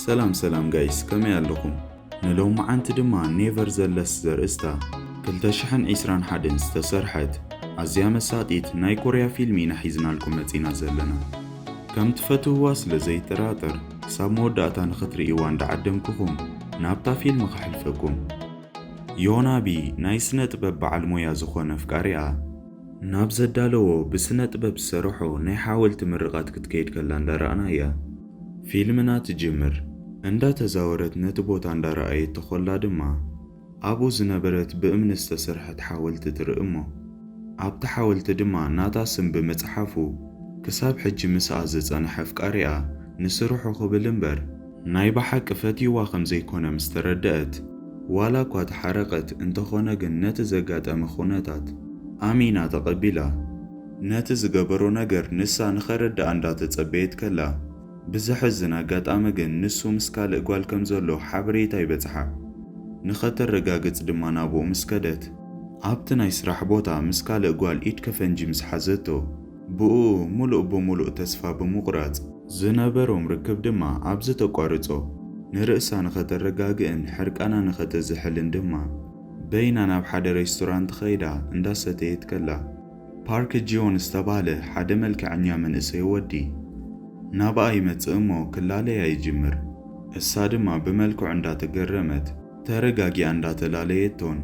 ሰላም ሰላም ጋይስ፣ ከመይ ኣለኹም? ንሎማዓንቲ ድማ ኔቨር ዘለስ ዘርእስታ ክልተ ሽሕን ዕስራን ሓደን ዝተሰርሐት ኣዝያ መሳጢት ናይ ኮርያ ፊልም ኢና ሒዝናልኩም መጺና ዘለና። ከም ትፈትውዋ ስለ ዘይጠራጠር፣ ክሳብ መወዳእታ ንኽትርእይዋ እንዳዓደምኩኹም ናብታ ፊልም ከሕልፈኩም። ዮናቢ ናይ ስነ ጥበብ በዓል ሞያ ዝኾነ ኣፍቃሪኣ ናብ ዘዳለዎ ብስነ ጥበብ ዝሰርሖ ናይ ሓወልቲ ምርቓት ክትከይድ ከላ እንዳረኣናያ ፊልምና ትጅምር። እንዳተዛወረት ነቲ ቦታ እንዳረኣየቶ ከላ ድማ ኣብኡ ዝነበረት ብእምኒ ዝተሰርሐት ሓወልቲ ትርኢ እሞ ኣብቲ ሓወልቲ ድማ ናታ ስም ብምጽሓፉ ክሳብ ሕጂ ምስኣ ዝጸንሐ ኣፍቃሪኣ ንስርሑ ክብል እምበር ናይ ብሓቂ ፈትይዋ ከም ዘይኮነ ምስ ተረደአት ዋላ እኳ ተሓረቐት እንተኾነ ግን ነቲ ዘጋጠመ ኩነታት ኣሚና ተቐቢላ። ነቲ ዝገበሮ ነገር ንሳ ንኸረድኣ እንዳተጸበየት ከላ ብዘሕዝን ኣጋጣሚ ግን ንሱ ምስ ካልእ ጓል ከም ዘሎ ሓበሬታ ይበጽሓ። ንኸተረጋግጽ ድማ ናብኡ ምስ ከደት ኣብቲ ናይ ስራሕ ቦታ ምስ ካልእ ጓል ኢድ ከፈንጂ ምስ ሓዘቶ ብኡ ሙሉእ ብሙሉእ ተስፋ ብምቑራጽ ዝነበሮም ርክብ ድማ ኣብዚ ተቋርጾ። ንርእሳ ንኸተረጋግእን ሕርቃና ንኸተዝሕልን ድማ በይና ናብ ሓደ ሬስቶራንት ኸይዳ እንዳሰተየት ከላ ፓርክ ጂዮን ዝተባህለ ሓደ መልክዐኛ መንእሰይ ወዲ ናብኣ ይመጽእ እሞ ክላለያ ይጅምር። እሳ ድማ ብመልክዑ እንዳተገረመት ተረጋጊኣ እንዳተላለየቶን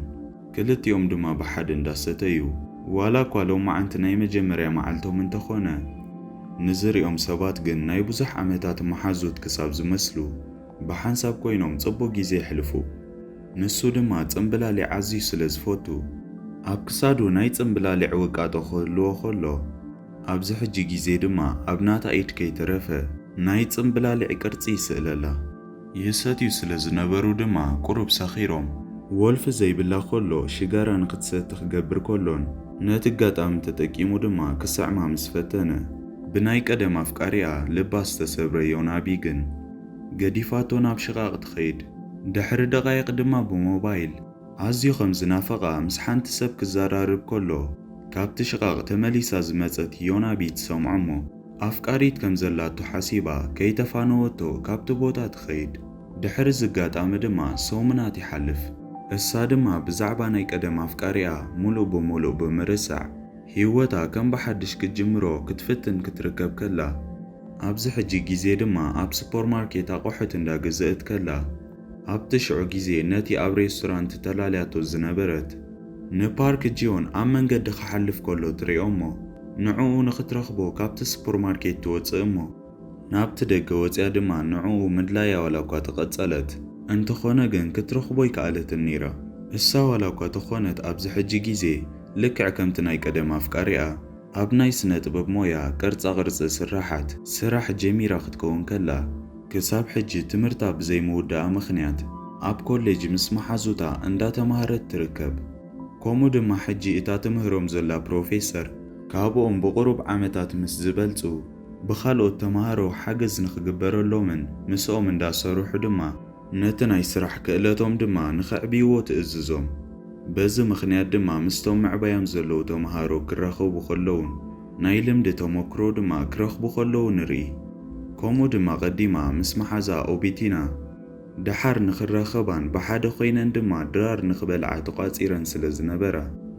ክልቲኦም ድማ ብሓደ እንዳሰተዩ ዋላ እኳ ሎማዓንቲ ናይ መጀመርያ መዓልቶም እንተኾነ ንዝሪኦም ሰባት ግን ናይ ብዙሕ ዓመታት መሓዙት ክሳብ ዝመስሉ ብሓንሳብ ኮይኖም ጽቡቕ ግዜ የሕልፉ። ንሱ ድማ ጽምብላሊዕ ኣዝዩ ስለ ዝፈቱ ኣብ ክሳዱ ናይ ጽምብላሊዕ ውቃጦ ክህልዎ ከሎ ኣብዚ ሕጂ ግዜ ድማ ኣብ ናታ ኢድ ከይተረፈ ናይ ጽምብላሊዕ ቅርጺ ይስእለላ። ይሰትዩ ስለ ዝነበሩ ድማ ቁሩብ ሰኺሮም ወልፊ ዘይብላ ከሎ ሽጋራ ንኽትሰቲ ክገብር ከሎን ነቲ ኣጋጣሚ ተጠቂሙ ድማ ክስዕማ ምስ ፈተነ ብናይ ቀደም ኣፍቃሪኣ ልባ ዝተሰብረ ዮናቢ ግን ገዲፋቶ ናብ ሽቓቕ ትኸይድ። ድሕሪ ደቓይቕ ድማ ብሞባይል ኣዝዩ ከም ዝናፈቓ ምስ ሓንቲ ሰብ ክዘራረብ ከሎ ካብቲ ሽቓቕ ተመሊሳ ዝመጸት ዮናቢ ትሰምዖ እሞ ኣፍቃሪት ከም ዘላቶ ሓሲባ ከይተፋነወቶ ካብቲ ቦታ ትኸይድ። ድሕሪ እዚ ኣጋጣሚ ድማ ሰሙናት ይሓልፍ። እሳ ድማ ብዛዕባ ናይ ቀደም ኣፍቃሪኣ ሙሉእ ብሙሉእ ብምርሳዕ ህይወታ ከም ብሓድሽ ክትጅምሮ ክትፍትን ክትርከብ ከላ ኣብዚ ሕጂ ግዜ ድማ ኣብ ሱፐርማርኬት ኣቑሑት እንዳገዘእት ከላ ኣብቲ ሽዑ ግዜ ነቲ ኣብ ሬስቶራንት ተላልያቶ ዝነበረት ንፓርክ ጂዮን ኣብ መንገዲ ክሓልፍ ከሎ ትሪኦ እሞ ንዕኡ ንኽትረኽቦ ካብቲ ሱፐርማርኬት ትወጽእ እሞ ናብቲ ደገ ወጽያ ድማ ንዕኡ ምድላያ ዋላ እኳ ተቐጸለት እንተኾነ ግን ክትረኽቦ ኣይከኣለትን ነይራ። እሳ ዋላ እኳ ተኾነት ኣብዚ ሕጂ ግዜ ልክዕ ከምቲ ናይ ቀደም ኣፍቃሪኣ ኣብ ናይ ስነ ጥበብ ሞያ ቅርጻ ቅርጺ ስራሓት ስራሕ ጀሚራ ክትከውን ከላ ክሳብ ሕጂ ትምህርታ ብዘይምውዳኣ ምኽንያት ኣብ ኮሌጅ ምስ መሓዙታ እንዳተማሃረት ትርከብ። ከምኡ ድማ ሕጂ እታ ትምህሮም ዘላ ፕሮፌሰር ካብኦም ብቑሩብ ዓመታት ምስ ዝበልጹ ብኻልኦት ተማሃሮ ሓገዝ ንኽግበረሎምን ምስኦም እንዳሰርሑ ድማ ነቲ ናይ ስራሕ ክእለቶም ድማ ንኸዕብይዎ ትእዝዞም። በዚ ምኽንያት ድማ ምስቶም ምዕባዮም ዘለዉ ተማሃሮ ክራኸቡ ከለዉን ናይ ልምዲ ተመክሮ ድማ ክረኽቡ ከለዉ ንርኢ። ከምኡ ድማ ቀዲማ ምስ መሓዛ ኦቢቲና ደሓር ንኽራኸባን ብሓደ ኮይነን ድማ ድራር ንኽበልዓ ተቋጺረን ስለ ዝነበራ፣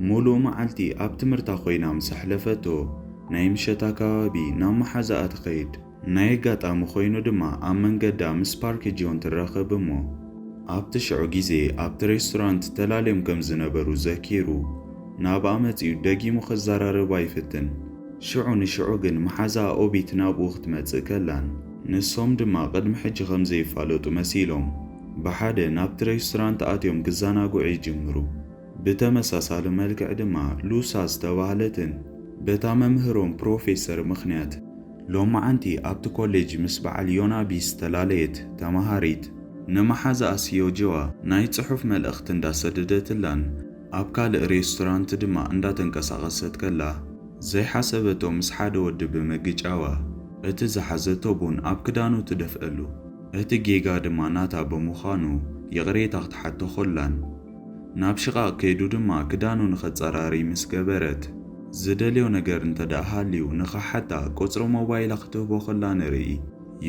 ሙሉእ መዓልቲ ኣብ ትምህርታ ኮይና ምስ ኣሕለፈቶ፣ ናይ ምሸት ኣከባቢ ናብ መሓዛኣ ትኸይድ። ናይ ኣጋጣሚ ኮይኑ ድማ ኣብ መንገዳ ምስ ፓርክ ጂዮን ትራኸብ እሞ፣ ኣብቲ ሽዑ ግዜ ኣብቲ ሬስቶራንት ተላልዮም ከም ዝነበሩ ዘኪሩ፣ ናብኣ መጺኡ ደጊሙ ክዘራረባ ይፍትን። ሽዑ ንሽዑ ግን መሓዛኣ ኦቢት ናብኡ ክትመጽእ ከላን፣ ንሶም ድማ ቅድሚ ሕጂ ከም ዘይፋለጡ መሲሎም፣ ብሓደ ናብቲ ሬስቶራንት ኣትዮም ክዘናግዑ ይጅምሩ። ብተመሳሳሊ መልክዕ ድማ ሉሳ ዝተባህለትን በታ መምህሮም ፕሮፌሰር ምኽንያት ሎማዓንቲ ኣብቲ ኮሌጅ ምስ በዓል ዮናቢ ዝተላለየት ተማሃሪት ንመሓዛኣ ስዮጅዋ ናይ ጽሑፍ መልእኽቲ እንዳሰደደትላን ኣብ ካልእ ሬስቶራንት ድማ እንዳተንቀሳቐሰት ከላ ዘይሓሰበቶ ምስ ሓደ ወዲ ብምግጫዋ እቲ ዝሓዘቶ ቡን ኣብ ክዳኑ ትደፍአሉ። እቲ ጌጋ ድማ ናታ ብምዃኑ ይቕሬታ ክትሓቶ ከላን ናብ ሽቓቕ ከይዱ ድማ ክዳኑ ንኸጸራሪ ምስ ገበረት ዝደልዮ ነገር እንተ ደኣ ሃልዩ ንኸሓታ ቁጽሪ ሞባይላ ክትህቦ ከላ ንርኢ።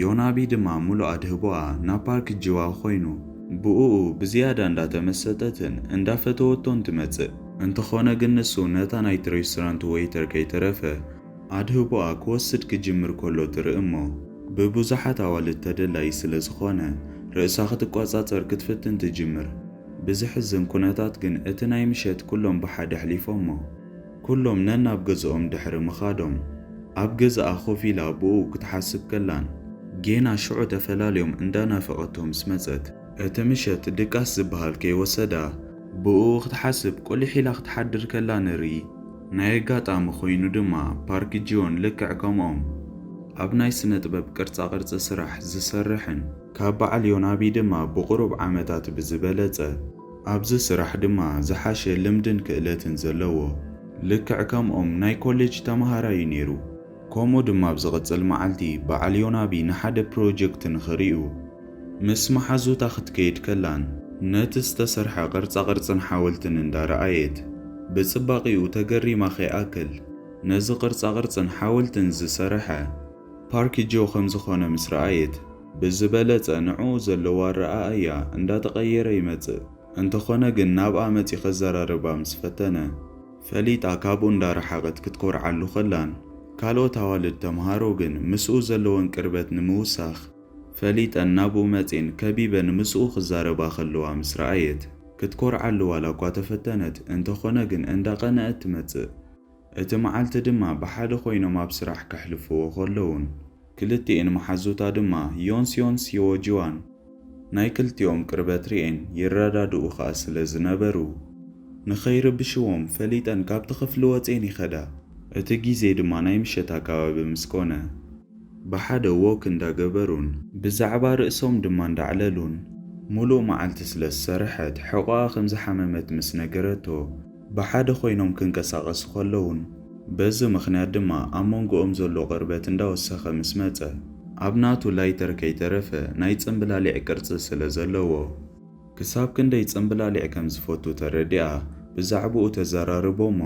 ዮናቢ ድማ ሙሉእ ኣድህቦኣ ናብ ፓርክ ጂዋ ኮይኑ፣ ብእኡ ብዝያዳ እንዳተመሰጠትን እንዳፈተወቶን ትመጽእ። እንተኾነ ግን ንሱ ነታ ናይቲ ሬስቶራንት ዌይተር ከይተረፈ ኣድህቦኣ ክወስድ ክጅምር ከሎ ትርኢ እሞ፣ ብብዙሓት ኣዋልድ ተደላይ ስለ ዝኾነ፣ ርእሳ ክትቆጻጸር ክትፍትን ትጅምር። ብዝሕዝን ኩነታት ግን እቲ ናይ ምሸት ኩሎም ብሓደ ኣሕሊፎሞ። ኩሎም ነናብ ገዝኦም ድሕሪ ምኻዶም፣ ኣብ ገዛኣ ኮፍ ኢላ ብኡ ክትሓስብ ከላን፣ ጌና ሽዑ ተፈላልዮም እንዳናፈቐቶ ምስ መጸት፣ እቲ ምሸት ድቃስ ዝበሃል ከይወሰዳ፣ ብኡ ክትሓስብ ቁሊሕ ኢላ ክትሓድር ከላ ንርኢ። ናይ ኣጋጣሚ ኮይኑ ድማ ፓርክ ጂዮን ልክዕ ከምኦም ኣብ ናይ ስነ ጥበብ ቅርጻ ቅርጺ ስራሕ ዝሰርሕን ካብ በዓል ዮናቢ ድማ ብቑሩብ ዓመታት ብዝበለጸ ኣብዚ ስራሕ ድማ ዝሓሸ ልምድን ክእለትን ዘለዎ ልክዕ ከምኦም ናይ ኮሌጅ ተመሃራይ እዩ ነይሩ። ከምኡ ድማ ኣብ ዝቕጽል መዓልቲ በዓል ዮናቢ ንሓደ ፕሮጀክት ንኽርእዩ ምስ መሓዙታ ክትከይድ ከላን ነቲ ዝተሰርሐ ቅርጻ ቅርጽን ሓወልትን እንዳረኣየት ብጽባቒኡ ተገሪማ ከይኣክል ነዚ ቅርጻ ቅርጽን ሓወልትን ዝሰርሐ ፓርክ ጆ ከም ዝኾነ ምስ ረኣየት ብዝበለጸ ንዕኡ ዘለዋ ኣረኣእያ እንዳተቐየረ ይመጽእ። እንተኾነ ግን ናብኣ መጺ ከዘራርባ ምስ ፈተነ ፈሊጣ ካብኡ እንዳረሓቐት ክትኮርዓሉ ከላን ካልኦት ኣዋልድ ተምሃሮ ግን ምስኡ ዘለወን ቅርበት ንምውሳኽ ፈሊጠን ናብኡ መጺን ከቢበን ምስኡ ክዛረባ ከለዋ ምስ ረኣየት ክትኮርዓሉ ዋላ እኳ ተፈተነት እንተኾነ ግን እንዳቐነአት ትመጽእ። እቲ መዓልቲ ድማ ብሓደ ኮይኖም ኣብ ስራሕ ከሕልፍዎ ከለዉን ክልቲኤን መሓዙታ ድማ ዮንስ ዮንስ ዮጂዋን ናይ ክልቲኦም ቅርበት ርኤን ይረዳድኡ ከኣ ስለ ዝነበሩ ንኸይርብሽዎም ፈሊጠን ካብቲ ክፍሊ ወጼን ይኸዳ። እቲ ግዜ ድማ ናይ ምሸት ኣከባቢ ምስ ኮነ ብሓደ ዎክ እንዳገበሩን ብዛዕባ ርእሶም ድማ እንዳዕለሉን ሙሉእ መዓልቲ ስለ ዝሰርሐት ሕቖኣ ከም ዝሓመመት ምስ ነገረቶ ብሓደ ኮይኖም ክንቀሳቐሱ ከለዉን በዚ ምኽንያት ድማ ኣብ መንጎኦም ዘሎ ቅርበት እንዳወሰኸ ምስ መጸ ኣብ ናቱ ላይተር ከይተረፈ ናይ ጽምብላሊዕ ቅርጺ ስለ ዘለዎ ክሳብ ክንደይ ጽምብላሊዕ ከም ዝፈቱ ተረዲኣ ብዛዕባኡ ተዘራርቦ እሞ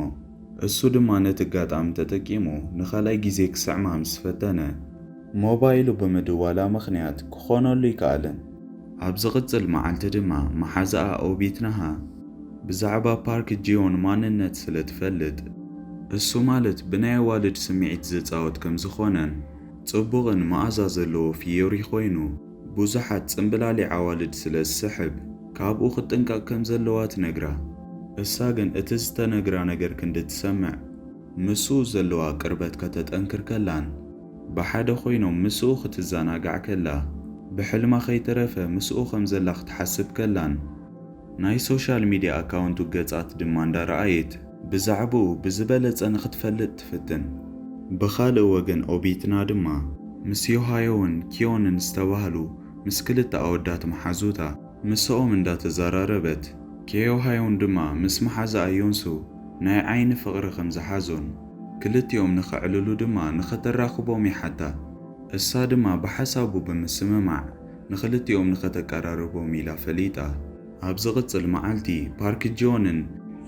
እሱ ድማ ነቲ ኣጋጣሚ ተጠቂሙ ንኻልኣይ ግዜ ክስዕማ ምስ ፈተነ ሞባይሉ ብምድዋላ ምኽንያት ክኾነሉ ይከኣልን። ኣብ ዝቕጽል መዓልቲ ድማ መሓዛኣ ኦቢትናሃ ብዛዕባ ፓርክ ጂዮን ማንነት ስለ ትፈልጥ እሱ ማለት ብናይ ኣዋልድ ስምዒት ዝጻወት ከም ዝኾነን ጽቡቕን መኣዛ ዘለዎ ፍዮሪ ኮይኑ ብዙሓት ጽምብላሊዕ ኣዋልድ ስለ ዝስሕብ ካብኡ ክትጥንቀቕ ከም ዘለዋ ትነግራ። እሳ ግን እቲ ዝተነግራ ነገር ክንዲ ትሰምዕ ምስኡ ዘለዋ ቅርበት ከተጠንክር ከላን ብሓደ ኮይኖም ምስኡ ክትዘናጋዕ ከላ ብሕልማ ከይተረፈ ምስኡ ከም ዘላ ክትሓስብ ከላን ናይ ሶሻል ሚድያ ኣካውንቱ ገጻት ድማ እንዳረኣየት ብዛዕባኡ ብዝበለጸ ንኽትፈልጥ ትፍትን። ብኻልእ ወገን ኦቢትና ድማ ምስ ዮሃዮውን ኪዮንን ዝተባህሉ ምስ ክልተ ኣወዳት መሓዙታ ምስኦም እንዳተዘራረበት ኬዮሃዮን ድማ ምስ መሓዛኣ ዮንሱ ናይ ዓይኒ ፍቕሪ ከም ዝሓዞን ክልቲኦም ንኸዕልሉ ድማ ንኸተራኽቦም ይሓታ። እሳ ድማ ብሓሳቡ ብምስምማዕ ንኽልቲኦም ንኸተቀራርቦም ኢላ ፈሊጣ። ኣብ ዝቕጽል መዓልቲ ፓርክ ጂዮንን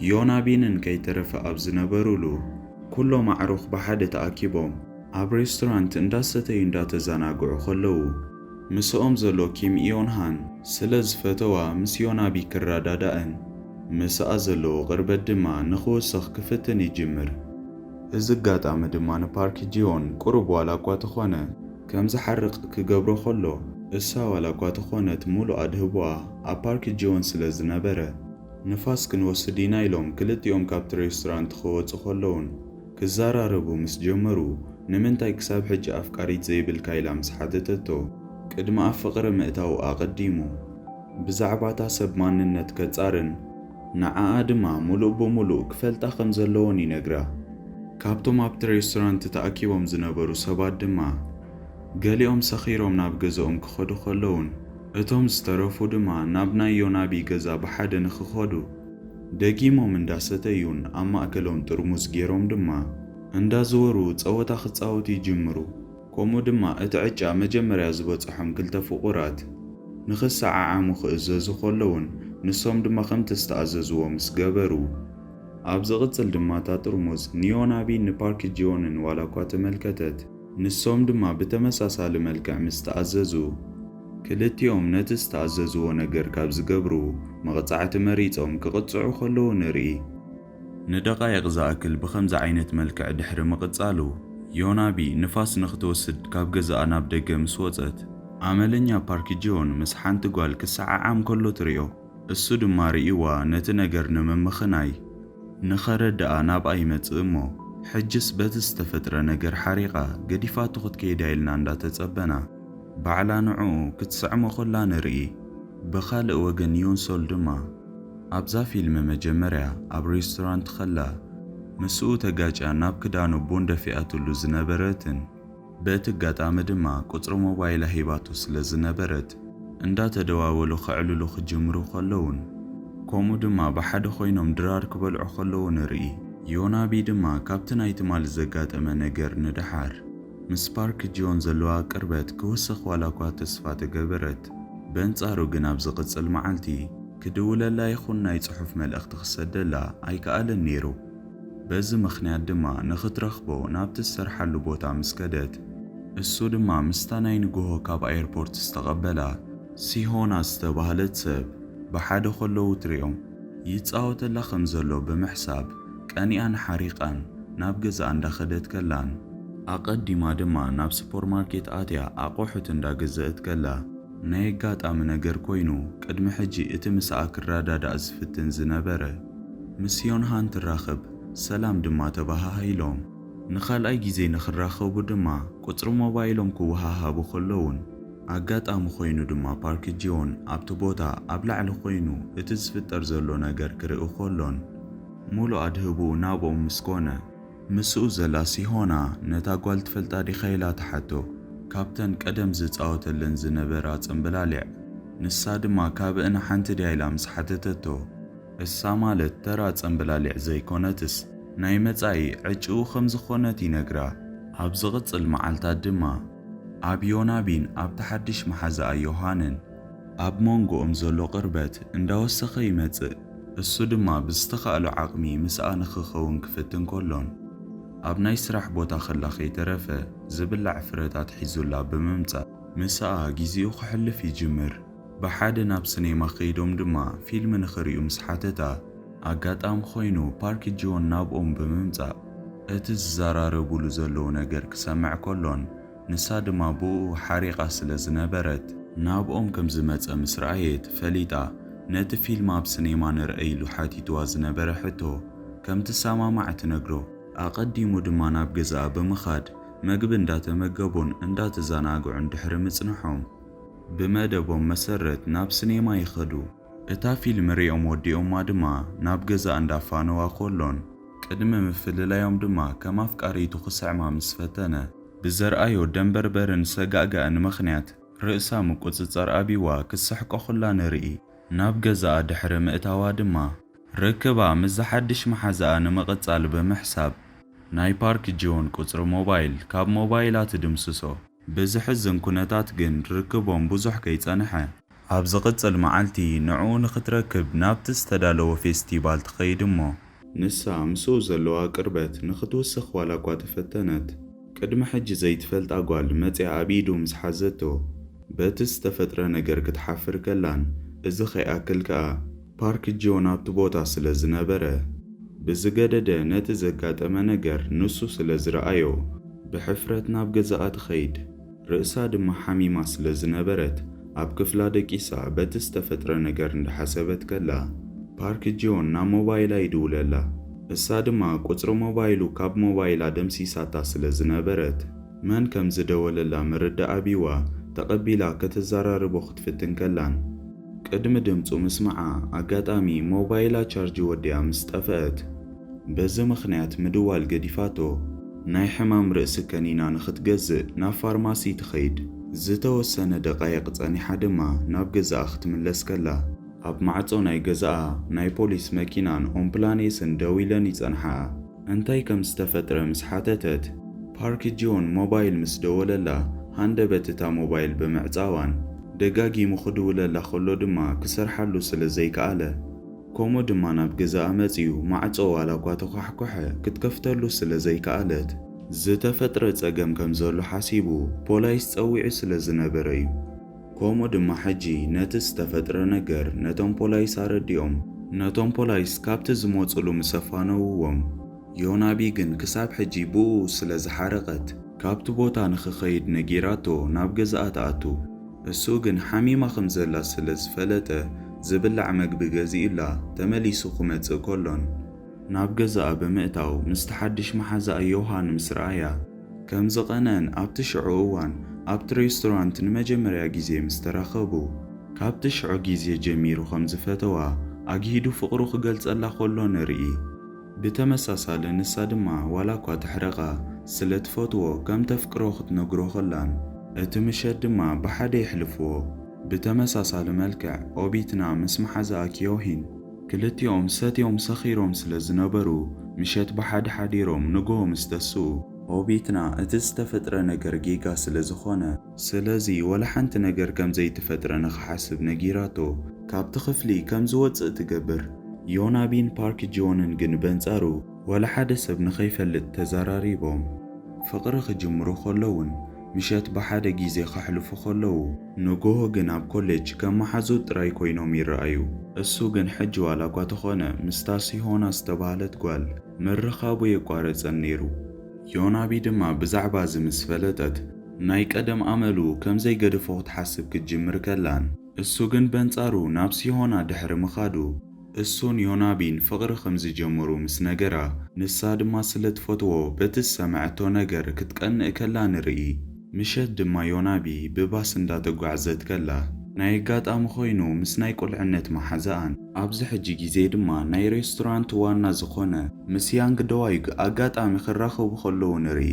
ዮናቢንን ከይተረፈ ኣብ ዝነበሩሉ ኩሎም ኣዕሩኽ ብሓደ ተኣኪቦም ኣብ ሬስቶራንት እንዳሰተዩ እንዳተዘናግዑ ከለዉ ምስኦም ዘሎ ኪም ኢዮንሃን ስለ ዝፈተዋ ምስ ዮናቢ ክረዳዳእን ምስኣ ዘለዎ ቅርበት ድማ ንኽውስኽ ክፍትን ይጅምር። እዚ ኣጋጣሚ ድማ ንፓርክ ጂዮን ቁሩብ ዋላ እኳ ተኾነ ከም ዝሓርቕ ክገብሮ ከሎ እሳ ዋላ እኳ ተኾነት ሙሉእ ኣድህቦኣ ኣብ ፓርክ ጂዮን ስለ ዝነበረ ንፋስ ክንወስድ ኢና ኢሎም ክልቲኦም ካብቲ ሬስቶራንት ክወጹ ከለዉን ክዘራረቡ ምስ ጀመሩ ንምንታይ ክሳብ ሕጂ ኣፍቃሪት ዘይብልካ ኢላ ምስ ሓተተቶ ቅድሚ ኣብ ፍቕሪ ምእታዉ ኣቐዲሙ ብዛዕባ እታ ሰብ ማንነት ከጻርን ንዓኣ ድማ ሙሉእ ብሙሉእ ክፈልጣ ከም ዘለዎን ይነግራ። ካብቶም ኣብቲ ሬስቶራንት ተኣኪቦም ዝነበሩ ሰባት ድማ ገሊኦም ሰኺሮም ናብ ገዝኦም ክኸዱ ከለዉን እቶም ዝተረፉ ድማ ናብ ናይ ዮናቢ ገዛ ብሓደ ንኽኸዱ ደጊሞም እንዳሰተዩን ኣብ ማእከሎም ጥርሙዝ ገይሮም ድማ እንዳዘወሩ ጸወታ ክጻወቱ ይጅምሩ። ከምኡ ድማ እቲ ዕጫ መጀመርያ ዝበጽሖም ክልተ ፍቑራት ንኽሰዓዓሙ ክእዘዙ ከለዉን ንሶም ድማ ከምቲ ዝተኣዘዝዎ ምስ ገበሩ ኣብ ዝቕጽል ድማ እታ ጥርሙዝ ንዮናቢ ንፓርክ ጂዮንን ዋላ እኳ ተመልከተት ንሶም ድማ ብተመሳሳሊ መልክዕ ምስ ተኣዘዙ፣ ክልቲኦም ነቲ ዝተኣዘዝዎ ነገር ካብ ዝገብሩ፣ መቕጻዕቲ መሪጾም ክቕጽዑ ከለዉ ንርኢ። ንደቓይቕ ዝኣክል ብኸምዚ ዓይነት መልክዕ ድሕሪ ምቕጻሉ፣ ዮናቢ ንፋስ ንኽትወስድ ካብ ገዛኣ ናብ ደገ ምስ ወጸት፣ ኣመለኛ ፓርክ ጂዮን ምስ ሓንቲ ጓል ክሰዓዓም ከሎ ትርእዮ። እሱ ድማ ርእይዋ ነቲ ነገር ንምምኽናይ ንኸረድኣ ናብኣ ይመጽእ እሞ፣ ሕጅስ በቲ ዝተፈጥረ ነገር ሓሪቓ ገዲፋቶ ክትከይዳ ኢልና እንዳተጸበና፣ ባዕላ ንዕኡ ክትስዕሞ ከላ ንርኢ። ብኻልእ ወገን ዮንሶል ድማ ኣብዛ ፊልም መጀመርያ ኣብ ሬስቶራንት ከላ ምስኡ ተጋጭያ ናብ ክዳኑ ቡን ደፊኣትሉ ዝነበረትን በቲ ኣጋጣሚ ድማ ቁጽሪ ሞባይላ ሂባቶ ስለ ዝነበረት እንዳተደዋወሉ ከዕልሉ ክጅምሩ ከለውን ከምኡ ድማ ብሓደ ኮይኖም ድራር ክበልዑ ከለዉ ንርኢ። ዮናቢ ድማ ካብቲ ናይ ትማሊ ዘጋጠመ ነገር ንደሓር ምስ ፓርክ ጂዮን ዘለዋ ቅርበት ክውስኽ ዋላ እኳ ተስፋ ተገበረት። በንጻሩ ግን ኣብ ዝቕጽል መዓልቲ ክድውለላ ይኹን ናይ ጽሑፍ መልእኽቲ ክሰደላ ኣይከኣለን ነይሩ። በዚ ምኽንያት ድማ ንኽትረኽቦ ናብቲ ዝሰርሓሉ ቦታ ምስ ከደት፣ እሱ ድማ ምስታ ናይ ንግሆ ካብ ኣየርፖርት ዝተቐበላ ሲሆና ዝተባህለት ሰብ ብሓደ ከለዉ ትሪኦም ይጻወተላ ከም ዘሎ ብምሕሳብ ቀኒኣን ሓሪቓን ናብ ገዛኣ እንዳኸደት ከላን ኣቐዲማ ድማ ናብ ሱፐርማርኬት ኣትያ ኣቑሑት እንዳገዘእት ከላ ናይ ኣጋጣሚ ነገር ኮይኑ ቅድሚ ሕጂ እቲ ምስኣ ክረዳዳእ ዝፍትን ዝነበረ ምስ ዮንሃን ትራኸብ ሰላም ድማ ተባሃሃይሎም። ንኻልኣይ ግዜ ንኽራኸቡ ድማ ቁጽሪ ሞባይሎም ክወሃሃቡ ከለውን ኣጋጣሚ ኮይኑ ድማ ፓርክ ጂዮን ኣብቲ ቦታ ኣብ ላዕሊ ኮይኑ እቲ ዝፍጠር ዘሎ ነገር ክርኢ ከሎን ሙሉእ ኣድህብኡ ናብኦም ምስ ኮነ ምስኡ ዘላ ሲሆና ነታ ጓል ትፈልጣ ዲኻ ኢላ ትሓቶ። ካብተን ቀደም ዝጻወተለን ዝነበራ ጽምብላሊዕ ንሳ ድማ ካብእን ሓንቲ ድያ ኢላ ምስ ሓተተቶ እሳ ማለት ተራ ጽምብላሊዕ ዘይኮነትስ ናይ መጻኢ ዕጭኡ ከም ዝኾነት ይነግራ። ኣብ ዝቕጽል መዓልታት ድማ ኣብ ዮናቢን ኣብቲ ሓድሽ መሓዛኣ ዮሃንን ኣብ መንጎኦም ዘሎ ቅርበት እንዳወሰኸ ይመጽእ። እሱ ድማ ብዝተኻእሎ ዓቕሚ ምስኣ ንኽኸውን ክፍትን ከሎን ኣብ ናይ ስራሕ ቦታ ከላ ከይተረፈ ዝብላዕ ፍረታት ሒዙላ ብምምጻእ ምስኣ ግዜኡ ከሕልፍ ይጅምር። ብሓደ ናብ ስኔማ ከይዶም ድማ ፊልም ንኽርእዩ ምስ ሓተታ ኣጋጣሚ ኮይኑ ፓርክ ጂዮን ናብኦም ብምምጻእ እቲ ዝዘራረቡሉ ዘለዉ ነገር ክሰምዕ ከሎን ንሳ ድማ ብኡ ሓሪቓ ስለ ዝነበረት ናብኦም ከም ዝመጸ ምስ ረኣየት ፈሊጣ ነቲ ፊልም ኣብ ስኔማ ንርአ ኢሉ ሓቲትዋ ዝነበረ ሕቶ ከም ትሰማማዕ ትነግሮ። ኣቐዲሙ ድማ ናብ ገዛኣ ብምኻድ መግቢ እንዳተመገቡን እንዳተዘናግዑን ድሕሪ ምጽንሖም ብመደቦም መሰረት ናብ ስኔማ ይኸዱ። እታ ፊልም ሪኦም ወዲኦማ ድማ ናብ ገዛ እንዳፋነዋ ኮሎን ቅድሚ ምፍልላዮም ድማ ከም ኣፍቃሪቱ ክስዕማ ምስ ፈተነ ብዘርኣዮ ደንበርበርን ሰጋእጋእን ምኽንያት ርእሳ ምቁጽጻር ኣቢዋ ክስሕቆ ኮላ ንርኢ። ናብ ገዛኣ ድሕሪ ምእታዋ ድማ ርክባ ምስ ዝሓድሽ መሓዛኣ ንምቕጻል ብምሕሳብ ናይ ፓርክ ጂዮን ቁጽሪ ሞባይል ካብ ሞባይላ ትድምስሶ። ብዝሕዝን ኩነታት ግን ርክቦም ብዙሕ ከይጸንሐ ኣብ ዝቕጽል መዓልቲ ንዕኡ ንኽትረክብ ናብቲ ዝተዳለወ ፌስቲቫል ትኸይድ እሞ ንሳ ምስኡ ዘለዋ ቅርበት ንኽትውስኽ ዋላ እኳ ተፈተነት ቅድሚ ሕጂ ዘይትፈልጣ ጓል መጽያ ኣብ ኢዱ ምስ ሓዘቶ በቲ ዝተፈጥረ ነገር ክትሓፍር ከላን እዚ ከይኣክል ከኣ ፓርክ ጂዮን ኣብቲ ቦታ ስለ ዝነበረ ብዝገደደ ነቲ ዘጋጠመ ነገር ንሱ ስለ ዝረኣዮ ብሕፍረት ናብ ገዛኣ ትኸይድ። ርእሳ ድማ ሓሚማ ስለ ዝነበረት ኣብ ክፍላ ደቂሳ በቲ ዝተፈጥረ ነገር እንዳሓሰበት ከላ ፓርክ ጂዮን ናብ ሞባይላ ይድውለላ። እሳ ድማ ቁጽሪ ሞባይሉ ካብ ሞባይላ ደምሲሳታ ስለ ዝነበረት መን ከም ዝደወለላ ምርዳእ ኣቢዋ ተቐቢላ ከተዘራርቦ ክትፍትን ከላን ቅድሚ ድምጹ ምስማዓ ኣጋጣሚ ሞባይላ ቻርጅ ወዲኣ ምስ ጠፍአት በዚ ምኽንያት ምድዋል ገዲፋቶ ናይ ሕማም ርእሲ ከኒና ንኽትገዝእ ናብ ፋርማሲ ትኸይድ። ዝተወሰነ ደቓይቕ ጸኒሓ ድማ ናብ ገዛኣ ክትምለስ ከላ ኣብ ማዕጾ ናይ ገዛኣ ናይ ፖሊስ መኪናን ኦምፕላኔስን ደው ኢለን ይጸንሓኣ። እንታይ ከም ዝተፈጥረ ምስ ሓተተት ፓርክ ጂዮን ሞባይል ምስ ደወለላ ሃንደበት እታ ሞባይል ብምዕጻዋን ደጋጊሙ ክድውለላ ከሎ ድማ ክሰርሓሉ ስለ ዘይከኣለ ከምኡ ድማ ናብ ገዛኣ መጺኡ ማዕጾ ዋላ እኳ ተኳሕኮሐ ክትከፍተሉ ስለ ዘይከኣለት ዝተፈጥረ ጸገም ከም ዘሎ ሓሲቡ ፖላይስ ጸዊዑ ስለ ዝነበረ እዩ። ከምኡ ድማ ሕጂ ነቲ ዝተፈጥረ ነገር ነቶም ፖላይስ ኣረዲኦም፣ ነቶም ፖላይስ ካብቲ ዝመጹሉ ምስ ኣፋነውዎም፣ ዮናቢ ግን ክሳብ ሕጂ ብኡ ስለ ዝሓረቐት፣ ካብቲ ቦታ ንኽኸይድ ነጊራቶ ናብ ገዛኣ ትኣቱ። እሱ ግን ሓሚማ ከም ዘላ ስለ ዝፈለጠ፣ ዝብላዕ መግቢ ገዚኡላ ተመሊሱ ክመጽእ ከሎን፣ ናብ ገዛኣ ብምእታው ምስቲ ሓድሽ መሓዛኣ ዮሃን ምስ ረኣያ፣ ከም ዝቐንአን ኣብቲ ሽዑ እዋን ኣብቲ ሬስቶራንት ንመጀመርያ ግዜ ምስ ተራኸቡ፣ ካብቲ ሽዑ ግዜ ጀሚሩ ከም ዝፈተዋ ኣግሂዱ ፍቕሩ ክገልጸላ ከሎ ንርኢ። ብተመሳሳሊ ንሳ ድማ ዋላ እኳ ተሕረቓ፣ ስለ ትፈትዎ ከም ተፍቅሮ ክትነግሮ ከላን፣ እቲ ምሸት ድማ ብሓደ የሕልፍዎ። ብተመሳሳሊ መልክዕ ኦቢትና ምስ መሓዛኣ ኪዮሂን፣ ክልቲኦም ሰትዮም ሰኺሮም ስለ ዝነበሩ፣ ምሸት ብሓደ ሓዲሮም ንግሆ ምስ ተስኡ፣ ኦቢትና እቲ ዝተፈጥረ ነገር ጌጋ ስለ ዝኾነ፣ ስለዚ ወላ ሓንቲ ነገር ከም ዘይተፈጥረ ንኽሓስብ ነጊራቶ፣ ካብቲ ክፍሊ ከም ዝወጽእ ትገብር። ዮናቢን ፓርክ ጂዮንን ግን በንጻሩ፣ ወላ ሓደ ሰብ ንኸይፈልጥ ተዘራሪቦም። ፍቕሪ ክጅምሩ ከለውን፣ ምሸት ብሓደ ግዜ ከሕልፉ ከለዉ፣ ንግሆ ግን ኣብ ኮሌጅ ከም መሓዙት ጥራይ ኮይኖም ይረኣዩ። እሱ ግን ሕጂ ዋላ እኳ ተኾነ ምስታ ሲሆና ዝተባህለት ጓል ምርኻቡ የቋረጸን ነይሩ። ዮናቢ ድማ ብዛዕባ እዚ ምስ ፈለጠት፣ ናይ ቀደም ኣመሉ ከም ዘይገደፎ ክትሓስብ ክትጅምር ከላን፣ እሱ ግን በንጻሩ ናብ ሲሆና ድሕሪ ምኻዱ፣ እሱን ዮናቢን ፍቕሪ ከም ዝጀመሩ ምስ ነገራ፣ ንሳ ድማ ስለ ትፈትዎ በቲ ዝሰምዐቶ ነገር ክትቀንእ ከላ ንርኢ። ምሸት ድማ ዮናቢ ብባስ እንዳተጓዕዘት ከላ፣ ናይ ኣጋጣሚ ኮይኑ ምስ ናይ ቁልዕነት መሓዛኣን፣ ኣብዚ ሕጂ ግዜ ድማ ናይ ሬስቶራንት ዋና ዝኾነ ምስ ያንግ ደዋይግ ኣጋጣሚ ክራኸቡ ከለዉ ንርኢ።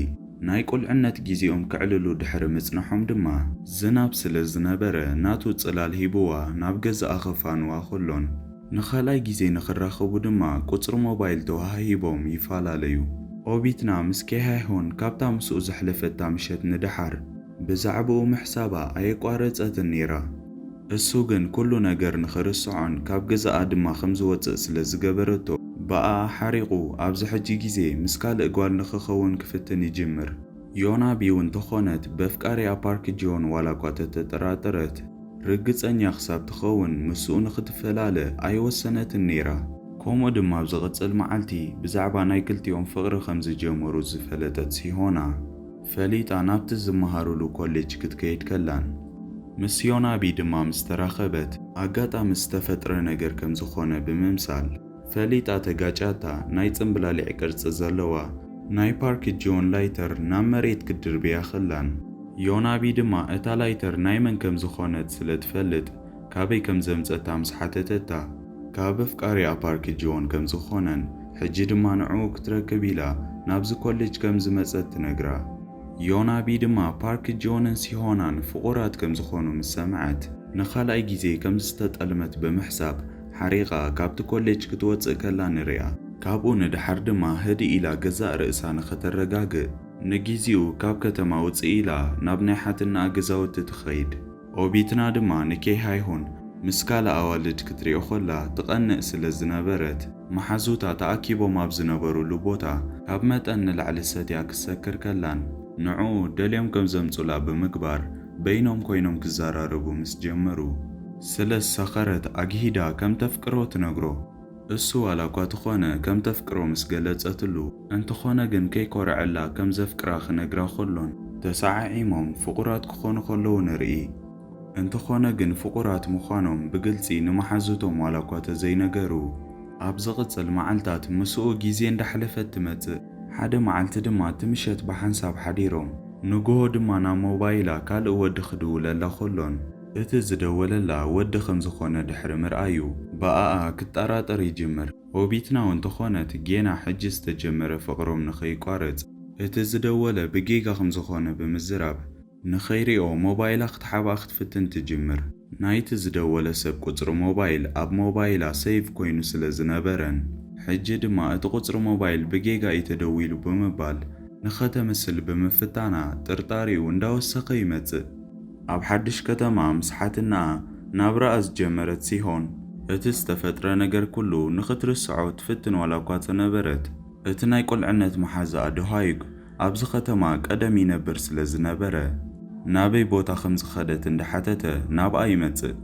ናይ ቁልዕነት ግዜኦም ክዕልሉ ድሕሪ ምጽንሖም ድማ፣ ዝናብ ስለ ዝነበረ ናቱ ጽላል ሂብዋ ናብ ገዛኣ ከፋንዋ ከሎን፣ ንኻልኣይ ግዜ ንኽራኸቡ ድማ ቁጽሪ ሞባይል ተወሃሂቦም ይፈላለዩ። ኦቢትና ምስ ኬሃይሆን ካብታ ምስኡ ዘሕለፈታ ምሸት ንደሓር ብዛዕባኡ ምሕሳባ ኣየቋረጸትን ነይራ። እሱ ግን ኩሉ ነገር ንኽርስዖን ካብ ገዛኣ ድማ ከም ዝወጽእ ስለ ዝገበረቶ፣ ብኣኣ ሓሪቑ ኣብዚ ሕጂ ግዜ ምስ ካልእ ጓል ንኽኸውን ክፍትን ይጅምር። ዮናቢ እውን ተኾነት በፍቃሪኣ ፓርክ ጂዮን ዋላ እኳ ተተጠራጠረት፣ ርግጸኛ ክሳብ ትኸውን ምስኡ ንኽትፈላለ ኣይወሰነትን ነይራ። ከምኡ ድማ ኣብ ዝቕጽል መዓልቲ ብዛዕባ ናይ ክልቲኦም ፍቕሪ ከም ዝጀመሩ ዝፈለጠት ሲሆና፣ ፈሊጣ ናብቲ ዝመሃሩሉ ኮሌጅ ክትከይድ ከላን፣ ምስ ዮናቢ ድማ ምስ ተራኸበት፣ ኣጋጣሚ ዝተፈጥረ ነገር ከም ዝኾነ ብምምሳል፣ ፈሊጣ ተጋጫታ ናይ ጽምብላሊዕ ቅርጺ ዘለዋ ናይ ፓርክ ጂዮን ላይተር ናብ መሬት ክትድርብያ ከላን፣ ዮናቢ ድማ እታ ላይተር ናይ መን ከም ዝኾነት ስለ ትፈልጥ፣ ካበይ ከም ዘምጸታ ምስ ሓተተታ፣ ካብ ኣፍቃሪኣ ፓርክ ጂዮን ከም ዝኾነን፣ ሕጂ ድማ ንዕኡ ክትረክብ ኢላ ናብዚ ኮሌጅ ከም ዝመጸት ትነግራ። ዮናቢ ድማ ፓርክ ጂዮንን ሲሆናን ፍቑራት ከም ዝኾኑ ምስ ሰምዐት፣ ንኻልኣይ ግዜ ከም ዝተጠልመት ብምሕሳብ፣ ሓሪቓ ካብቲ ኮሌጅ ክትወጽእ ከላ ንሪኣ። ካብኡ ንደሓር ድማ ህድእ ኢላ ገዛእ ርእሳ ንኸተረጋግእ፣ ንግዜኡ ካብ ከተማ ውጽእ ኢላ ናብ ናይ ሓትነኣ ገዛውቲ ትኸይድ። ኦቢትና ድማ ንኬሃይሆን ምስ ካልእ ኣዋልድ ክትሪኦ ከላ ትቐንእ ስለ ዝነበረት፣ መሓዙታ ተኣኪቦም ኣብ ዝነበሩሉ ቦታ ካብ መጠን ንላዕሊ ሰትያ ክትሰክር ከላን፣ ንዕኡ ደልዮም ከም ዘምጹላ ብምግባር በይኖም ኮይኖም ክዘራረቡ ምስ ጀመሩ፣ ስለ ዝሰኸረት ኣግሂዳ ከም ተፍቅሮ ትነግሮ። እሱ ዋላ እኳ ተኾነ ከም ተፍቅሮ ምስ ገለጸትሉ፣ እንተኾነ ግን ከይኮርዐላ ከም ዘፍቅራ ክነግራ ከሎን፣ ተሰዓዒሞም ፍቑራት ክኾኑ ከለዉ ንርኢ። እንተኾነ ግን ፍቑራት ምዃኖም ብግልጺ ንመሓዙቶም ዋላ እኳ ተዘይነገሩ፣ ኣብ ዝቕጽል መዓልታት ምስኡ ግዜ እንዳሕለፈት ትመጽእ። ሓደ መዓልቲ ድማ እቲ ምሸት ብሓንሳብ ሓዲሮም፣ ንግሆ ድማ ናብ ሞባይላ ካልእ ወዲ ክድውለላ ከሎን፣ እቲ ዝደወለላ ወዲ ከም ዝኾነ ድሕሪ ምርኣዩ፣ ብኣኣ ክጠራጠር ይጅምር። ኦቢትና እውን ተኾነት ጌና ሕጂ ዝተጀመረ ፍቕሮም ንኸይቋረጽ፣ እቲ ዝደወለ ብጌጋ ከም ዝኾነ ብምዝራብ፣ ንኸይሪኦ ሞባይላ ክትሓብኣ ክትፍትን ትጅምር። ናይቲ ዝደወለ ሰብ ቁጽሪ ሞባይል ኣብ ሞባይላ ሴቭ ኮይኑ ስለ ዝነበረን፣ ሕጂ ድማ እቲ ቁጽሪ ሞባይል ብጌጋ እዩ ተደዊሉ ብምባል ንኸተምስል ብምፍታና ጥርጣሪኡ እንዳወሰኸ ይመጽእ። ኣብ ሓድሽ ከተማ ምስ ሓትነኣ ናብራኣ ዝጀመረት ሲሆን፣ እቲ ዝተፈጥረ ነገር ኩሉ ንኽትርስዖ ትፍትን ዋላ እኳ ተነበረት፣ እቲ ናይ ቁልዕነት መሓዛኣ ዶሃዩግ ኣብዚ ከተማ ቀደም ይነብር ስለ ዝነበረ፣ ናበይ ቦታ ከም ዝኸደት እንዳሓተተ ናብኣ ይመጽእ።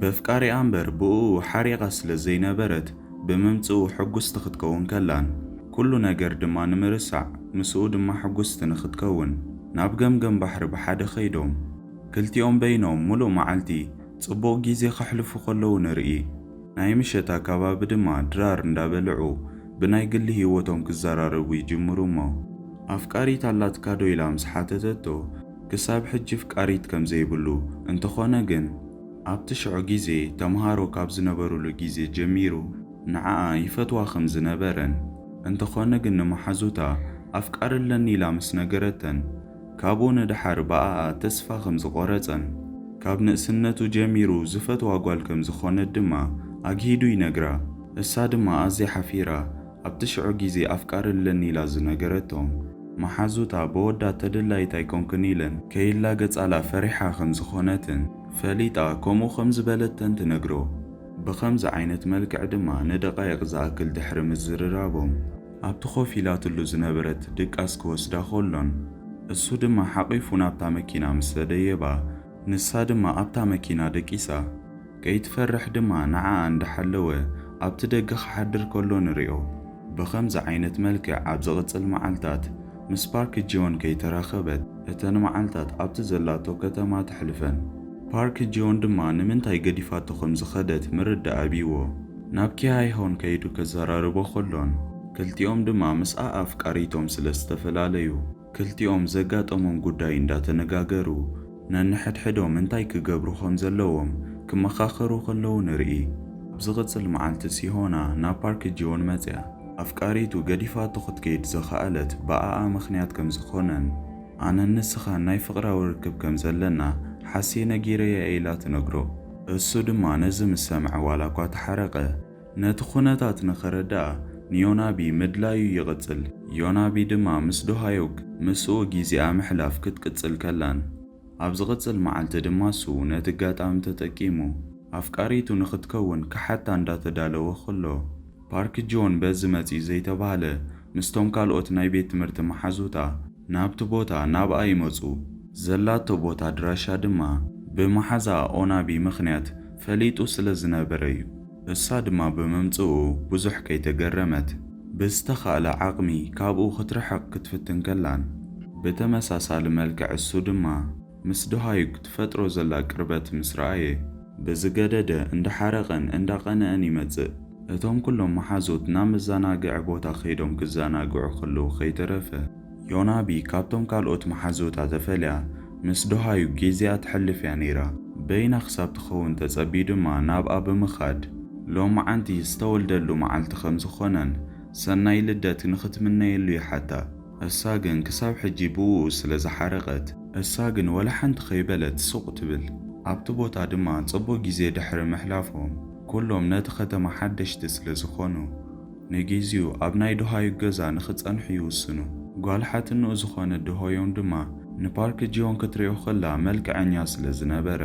በፍቃሪኣ እምበር ብእኡ ሓሪቓ ስለ ዘይነበረት፣ ብምምጽኡ ሕጉስቲ ክትከውን ከላን፣ ኩሉ ነገር ድማ ንምርሳዕ፣ ምስኡ ድማ ሕጉስቲ ንኽትከውን፣ ናብ ገምገም ባሕሪ ብሓደ ኸይዶም። ክልቲኦም በይኖም ምሉእ መዓልቲ ጽቡቕ ግዜ ከሕልፉ ከለዉ ንርኢ። ናይ ምሸት ኣከባቢ ድማ ድራር እንዳበልዑ ብናይ ግሊ ህይወቶም ክዘራረቡ ይጅምሩ እሞ፣ ኣፍቃሪት ኣላትካ ዶ ኢላ ምስ ሓተተቶ፣ ክሳብ ሕጂ ኣፍቃሪት ከም ዘይብሉ፣ እንተኾነ ግን ኣብቲ ሽዑ ግዜ ተምሃሮ ካብ ዝነበሩሉ ግዜ ጀሚሩ ንዓኣ ይፈትዋ ከም ዝነበረን፣ እንተኾነ ግን ንመሓዙታ ኣፍቃሪ ኣለኒ ኢላ ምስ ነገረተን፣ ካብኡ ንደሓር ብኣኣ ተስፋ ከም ዝቖረጸን፣ ካብ ንእስነቱ ጀሚሩ ዝፈትዋ ጓል ከም ዝኾነት ድማ ኣግሂዱ ይነግራ። እሳ ድማ ኣዝያ ሓፊራ፣ ኣብቲ ሽዑ ግዜ ኣፍቃሪ ኣለኒ ኢላ ዝነገረቶም መሓዙታ ብወዳ ተደላይት ኣይኮንክን ኢለን ከይላገጻላ ፈሪሓ ከም ዝኾነትን ፈሊጣ ከምኡ ከም ዝበለተን ትነግሮ። ብኸምዚ ዓይነት መልክዕ ድማ ንደቓይቕ ዝኣክል ድሕሪ ምዝርራቦም፣ ኣብቲ ኮፍ ኢላትሉ ዝነበረት ድቃስ ክወስዳ ከሎን፣ እሱ ድማ ሓቒፉ ናብታ መኪና ምስ ተደየባ፣ ንሳ ድማ ኣብታ መኪና ደቂሳ፣ ከይትፈርሕ ድማ ንዓኣ እንዳሓለወ ኣብቲ ደገ ክሓድር ከሎ ንሪኦ። ብኸምዚ ዓይነት መልክዕ ኣብ ዝቕጽል መዓልታት ምስ ፓርክ ጂዮን ከይተራኸበት፣ እተን መዓልታት ኣብቲ ዘላቶ ከተማ ተሕልፈን። ፓርክ ጂዮን ድማ ንምንታይ ገዲፋቶ ከም ዝኸደት ምርዳእ ኣብይዎ። ናብ ኪሃይሆን ከይዱ ከዘራርቦ ከሎን፣ ክልቲኦም ድማ ምስኣ ኣፍቃሪቶም ስለ ዝተፈላለዩ፣ ክልቲኦም ዘጋጠሞም ጉዳይ እንዳተነጋገሩ፣ ነንሕድሕዶም እንታይ ክገብሩ ከም ዘለዎም ክመኻኸሩ ከለዉ ንርኢ። ኣብ ዝቕጽል መዓልቲ ሲሆና ናብ ፓርክ ጂዮን መጽያ። ኣፍቃሪቱ ገዲፋቶ ክትከይድ ዝኸኣለት ብኣኣ ምኽንያት ከም ዝኾነን፣ ኣነን ንስኻን ናይ ፍቕራዊ ርክብ ከም ዘለና ሓስየ ነጊረያ ኢላ ትነግሮ። እሱ ድማ ነዚ ምስ ሰምዐ ዋላ እኳ ተሓረቐ፣ ነቲ ኩነታት ንኸረድኣ ንዮናቢ ምድላዩ ይቕጽል። ዮናቢ ድማ ምስ ዶሃዮግ ምስኡ ግዜኣ ምሕላፍ ክትቅጽል ከላን፣ ኣብ ዝቕጽል መዓልቲ ድማ እሱ ነቲ ኣጋጣሚ ተጠቂሙ ኣፍቃሪቱ ንኽትከውን ክሓታ እንዳተዳለወ ከሎ፣ ፓርክ ጆን በዚ መጺኡ ዘይተባህለ ምስቶም ካልኦት ናይ ቤት ትምህርቲ መሓዙታ ናብቲ ቦታ ናብኣ ይመጹ። ዘላቶ ቦታ ኣድራሻ ድማ ብመሓዛ ኦናቢ ምኽንያት ፈሊጡ ስለ ዝነበረ እዩ። እሳ ድማ ብምምጽኡ ብዙሕ ከይተገረመት፣ ብዝተኻእለ ዓቕሚ ካብኡ ክትርሕቕ ክትፍትን ከላን፣ ብተመሳሳሊ መልክዕ እሱ ድማ ምስ ዶሃዩግ ትፈጥሮ ዘላ ቅርበት ምስ ረኣየ፣ ብዝገደደ እንዳሓረቐን እንዳቐንአን ይመጽእ። እቶም ኩሎም መሓዙት ናብ መዘናግዒ ቦታ ከይዶም ክዘናግዑ ከለዉ ከይተረፈ፣ ዮናቢ ካብቶም ካልኦት መሓዙታ ተፈልያ ምስ ዶሃዩግ ግዜኣ ተሕልፍ እያ ነይራ። በይና ክሳብ ትኸውን ተጸብዩ ድማ ናብኣ ብምኻድ፣ ሎማዓንቲ ዝተወልደሉ መዓልቲ ከም ዝኾነን ሰናይ ልደት ንኽትምነየሉ ይሓታ። እሳ ግን ክሳብ ሕጂ ብእኡ ስለ ዝሓረቐት፣ እሳ ግን ወላ ሓንቲ ከይበለት ሱቕ ትብል። ኣብቲ ቦታ ድማ ጽቡቕ ግዜ ድሕሪ ምሕላፎም፣ ኩሎም ነቲ ከተማ ሓደሽቲ ስለ ዝኾኑ፣ ንግዜኡ ኣብ ናይ ዶሃዩግ ገዛ ንኽጸንሑ ይውስኑ። ጓል ሓትንኡ ዝኾነት ዶሃዮን ድማ ንፓርክ ጂዮን ክትሪኦ ከላ መልክዐኛ ስለ ዝነበረ፣